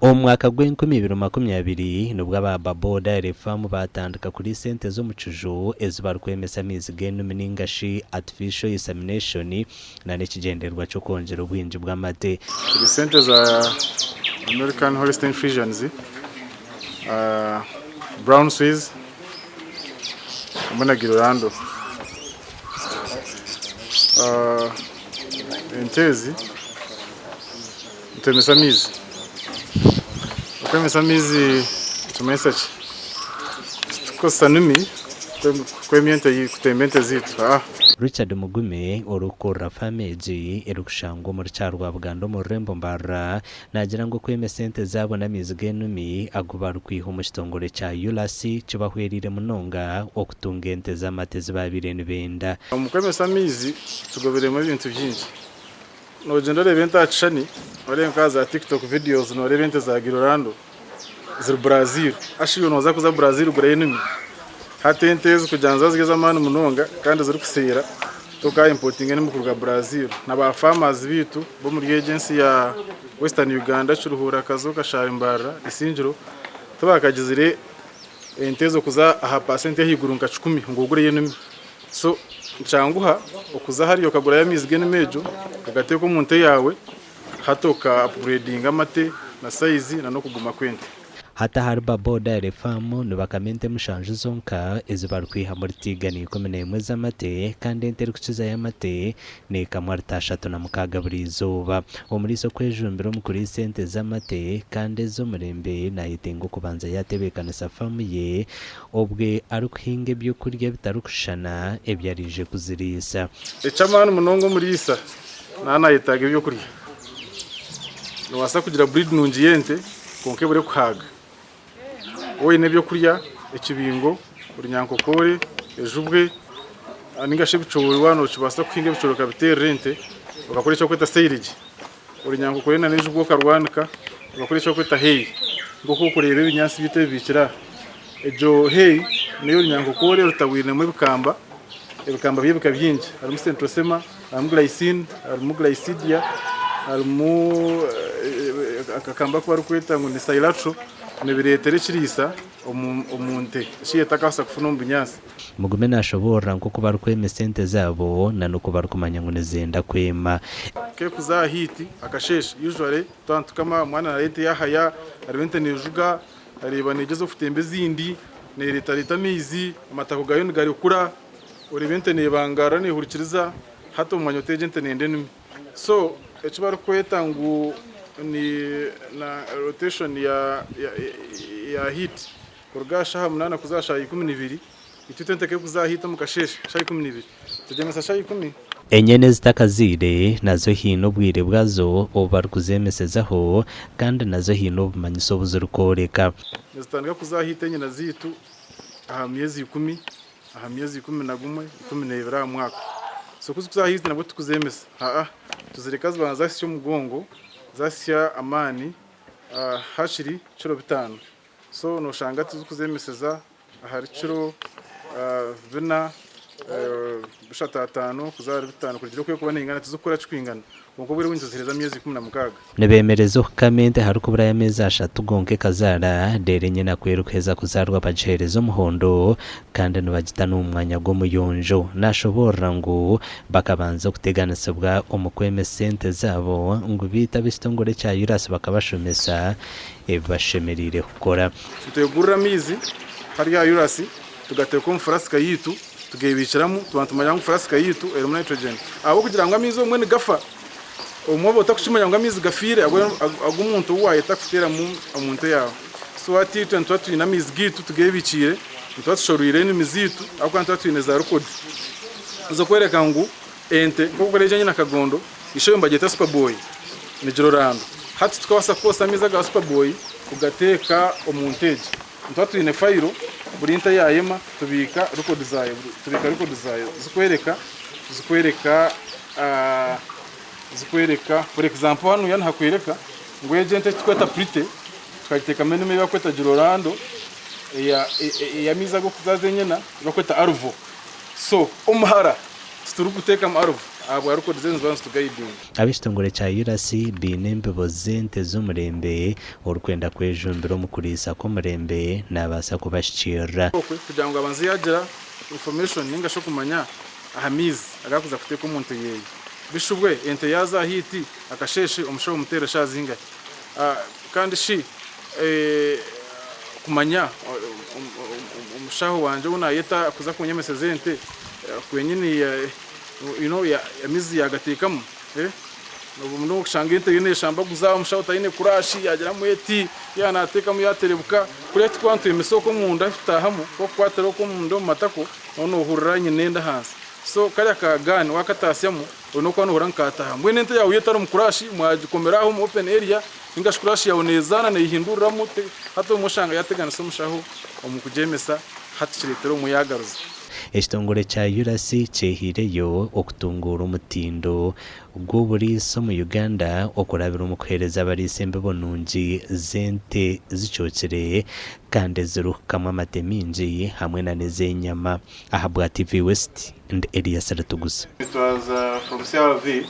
Omu mwaka gw'enkumi ibiri 20 nibwo aba Baboo Dairy Farm baatandika kuriisa ente z'omu kiju ezi barikwemesa amaizi g'enumi ninga shi Artificial Insemination na n'ekigyendererwa ky'okwongyera obwingi bw'amate. Turi sente za American Holstein Friesians, Brown Swiss hamwe na Girolando. Ente ezi nitwemesa amaizi. Okwemesa amaizi nikimanyisa ki? Titukukozesa nimi kwemya ente kutemba ente zaitu. Richard Mugume orikukurira faamu egi erikushangwa omuri Kyarwabuganda omu rurembo Mbarara naagira ngu okwemesa ente zaabo n'amaizi g'enumi agu barikwiha omu kitongore kya ULAS kibahwereire munonga okutunga ente z'amate ezi baabaire nibenda. Omu kwemesa amaizi tugoberemu ebintu bingi. Nogyenda oreeba ente aha kishushani, oreeba nka aha za TikTok videos noreeba ente za Girorando ziri Brazil. Hashi iwe noza kuza Brazil kugurayo enimi? Hati ente ezi kugira ngu ziba ziri ez'amaani munonga kandi zirikuseera, toka impotinga enimi kuruga Brazil. Na ba farmers beitu b'omuri egi ensi ya Western Uganda, Kiruhura, Kazo, Kashari, Mbarara, Isingiro, tibakagizire ente ezo kuza aha pasenti y'ahaiguru nka kikumi ngu ogureyo enimi. So nikyanguha okuza hariya okagurayo amaizi g'enimi egyo ogateeka omu nte yaawe hati oka upgradinga amate na sayizi na n'okuguma kw'ente. Hati ahari Baboo Dairy Farm nibakama ente mushanju zonka ezi barikwihamu rutiigana 11 ez'amate kandi ente erikukizayo amate neekamwa rita 36 buri izooba. Omuriisa okwejumbira omu kuriisa ente z'amate kandi ez'omurembe nayetenga okubanza yaatebeekanisa faamu ye Obwe arikuhinga eby'okurya bitarikushushana ebi araije kuziriisa. Eky'amaani munonga omuriisa naaba nayetaaga eby'okurya. Nobaasa kugira breed nungi y'ente kwonka ebure kuhaaga. Waaba oine eby'okurya, ekibingo, orunyankokore, ejubwe ninga shi ebicoori waaba nokibaasa kuhinga ebicoori okabiteerera ente okakora eki barikweta silage. Orunyankokore nana ejubwe okarwanika okakora eki barikweta hay. Nk'oku orikureeba ebinyaatsi byaitu ebibiikire aha. Egyo hay n'ey'orunyankokore rutabwiremu ebikamba, ebikamba by'ebika bingi harimu centrosema, harimu glycine, harimu glycidia, harimu akakamba aku barikweta ngu ni silatro, nibireetera ekiriisa omu nte eki etakabaasa kufuna omu bunyaatsi. Mugume nashoboorora nk'oku barikwema esente zaabo na n'oku barikumanya ngu nizenda kwema. Kekuza aha heat akasheeshe usually twaba nitukama omwana nareeta eyahaya areeba ente nejuga areeba negyezaho kutemba ezindi neretareta amaizi amatako gayo nigarekura oreeba ente nebangara nehurikiriza hati omumanya oti egi ente neyenda enumi so ekibarikweta ngu ni na rotation ya ya heat Kuruga aha shaaha munaana kuza aha shaaha 12, itwe twena tuteekire kuza aha haitu omu kasheeshe, shaaha 12. Tugyemesa shaaha ikumi. Enyena ezitakazaire nazo haine obwire bwazo obu barikuzeemesezaho kandi nazo haine obumanyiso obu zirikworeka. Nizitandika kuza aha haitu enyena zaitu aha myezi ikumi, aha myezi 11, 12 aha mwaka. So ku zirikuza aha haitu nabwo titukuzeemesa, haa, tuzireka zibanza zasya omugongo, zasya amaani hakiri kiro bitaano. So noshanga tizikuzemeseza ahari kiro bina, bishatu ataano kuza ahari bitaano kurugiirira oku erikuba neingana tizikukura kikwingana kwonka obwire obwingi tuzihereza amyezi 16. Nibemereza okukama ente aharikuburayo ameezi ashatu gonka ekazaara, reero enyena ku erikuheza kuzaarwa bagiheereza omuhondo kandi nibagita n'omu mwanya gw'omuyonjo. Nashoboorora ngu bakabanza okuteganisibwa omu kwemesa ente zaabo ngu beitu ab'ekitongore kya URAS bakabashomesa ebi bashemereire kukora. Nitwegurira amaizi hariya aha Yurasi tugateeka omu furasika yaitu tugebiikiramu tuba nitumanya ngu furasika yaitu erimu nitrogen ahabw'okugira ngu amaizi obumwe nigafa obumwe oba otakukimanya ngu amaizi gafiire agu omuntu ou wayeta kuteeramu omu nte yaawe. So hati itwe nituba twine amaizi gaitu tugebiikiire nituba tushorwire enimi zaitu ahabw'okuba nituba twine za rekodi ez'okworeka ngu Ente nk'oku eri enyina kagondo, ishoyo nibagyeta superboy, nigira orando. Hati titukabaasa kukozesa amaizi aga superboy kugateeka omu nte egi. Nituba twine fayiro, buri nte yaayema tubiika rekodi zaayo, tubiika rekodi zaayo zikworeka, zikworeka, zikworeka for example hanuya nihakworeka ngu egi ente ei turikweta pretty tukagiteekamu enimi ei barikweta gira orando ey'amaizi ag'okuzaaza enyina ei barikweta arvo. So omuhara. Titurikuteekamu aruvu. Ahabwa records ezo niziba nizitugayidinga. Ab'ekitongore kya URAS baine embibo z'ente z'omurembe, orikwenda kwejumbira omu kuriisa kw'omurembe naabaasa kubashikiirira. Okwe kugira ngu abanze yaagira information ninga shi okumanya aha maizi agakuza kuteeka omu nte yeeye. Bishubwe ente yaaza aha hiiti akasheeshe omushaho omuteera eshaaha zingahi? Kandi shi kumanya omushaho wangye ou naayeta kuza kunyemeseza ente kwenyini you know amaizi yaagateekamu obumwe noshanga ente eriyo neeshambaguza omushaho taine kurashi yaagiramu eti yaaba naateekamu yaaterebuka kuriya tikuba nitwemesa okwo omunda tutaahamu kwakukwatira okwo omunda omu matako nooba noohurira nyina enda ahansi so kariya ka gaani waakataasyamu Oine okuba nohurira ngu kataha. Mbwenu ente yaawe yo etari omu kurashi, mwagikomera aho omu open area, ninga shi kurashi yaawe nezaana neyehinduriramu, hati obumwe oshanga yateganisa omushaho omu kugyemesa, hati kireetera obumwe yagaruza. Ekitongore kya URAS kyehaireyo okutunguura omutindo gw'oburiisa omu Uganda okurabira omu kuheereza abariisa embibo nungi z'ente zicookire kandi ezirikukamwa amate maingi hamwe na n'ez'enyama. Ahabwa TV West, ndi Elias Ratugusa. It was from CRV.